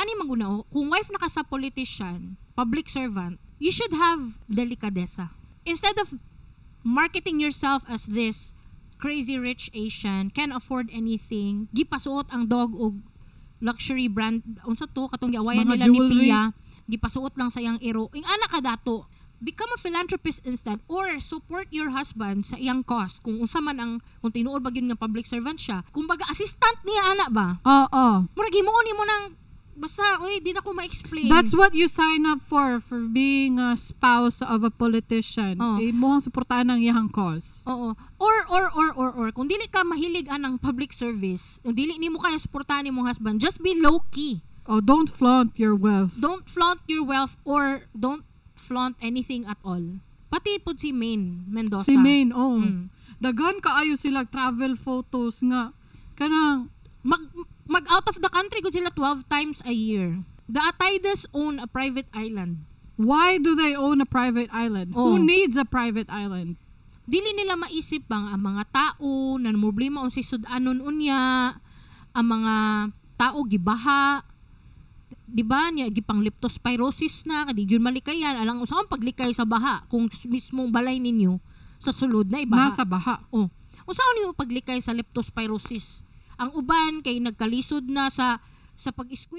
Ani man guna, oh, kung wife na ka sa politician, public servant, you should have delikadesa. Instead of marketing yourself as this crazy rich Asian, can afford anything, gipasuot ang dog og luxury brand, unsa to, katong giawayan Mga nila ni jewelry. Pia, gipasuot lang sa iyang iro. Ing ana ka dato, become a philanthropist instead or support your husband sa iyang cause kung unsa man ang, kung tinuod ba gyud nga public servant siya, kumbaga assistant niya ana ba. Oo. Murag himuon nimo nang basta, oy, di na ko ma-explain. That's what you sign up for being a spouse of a politician. Oh. Imo ang suportahan ang iyang cause. Oo. Or kung dili ka mahilig anang public service, kung dili nimo kaya suportahan imong husband, just be low key. Oh, don't flaunt your wealth. Don't flaunt your wealth or don't flaunt anything at all. Pati pod si Maine Mendoza. Si Maine, oh. Daghan kaayo sila travel photos nga kanang Mag out of the country gud sila 12 times a year. The Ataydes own a private island. Why do they own a private island? Oh. Who needs a private island? Dili nila maisip bang ang mga tao na problema unsay sud-anon unya, ang mga tao gibaha, di ba niya gipang leptospirosis na kadi gyud malikayan alang unsa man paglikay sa baha kung mismong balay ninyo sa sulod na ibaha. Nasa baha. Oh. Unsa niyo paglikay sa leptospirosis? Ang uban kay nagkalisod na sa pag-eskwela.